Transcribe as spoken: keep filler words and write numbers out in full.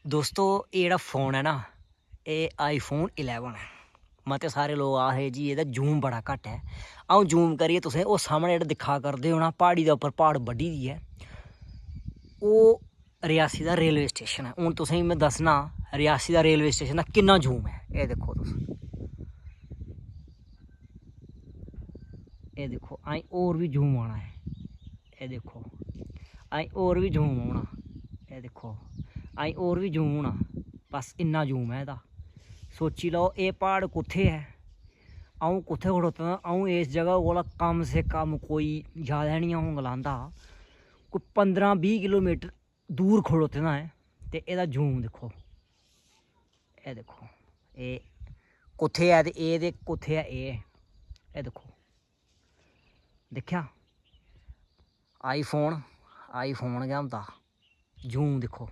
दोस्तो, एह् जेह्ड़ा फोन ऐ ना, एह् iPhone eleven ऐ। मते सारे लोक आखदे जी एह्दा जूम बड़ा घट्ट ऐ। अ'ऊं जूम करियै तुसें ओह् सामनै जेह्ड़ा दिक्खा करदे ओ ना, प्हाड़ी दे उप्पर प्हाड़ बड्ढी दी ऐ, ओह् रियासी दा रेलवे स्टेशन ऐ। हून तुसेंगी में दस्सना रियासी दा रेलवे स्टेशन दा किन्ना जूम ऐ। एह् दिक्खो तुस, एह् दिक्खो, अजें होर बी जूम आना ऐ। एह् दिक्खो, अजें होर बी जूम औना। एह् दिक्खो, अजें होर बी जूम होना। बस इन्ना जूम ऐ एह्दा। सोची लैओ, एह् प्हाड़ कुत्थै ऐ, अ'ऊं कुत्थै खड़ोते दा। अ'ऊं इस जगह कोला कम से कम कोई, जैदा निं अ'ऊं गलांदा, कोई पंदरां बीह् किलोमीटर दूर खड़ोते दा ऐ। ते एह्दा जूम दिक्खो, एह् दिक्खो, एह् कुत्थै ऐ ते एह् ते कुत्थै ऐ एह्। एह् दिक्खो, दिक्खेआ, iPhone, iPhone गै होंदा। जूम दिक्खो,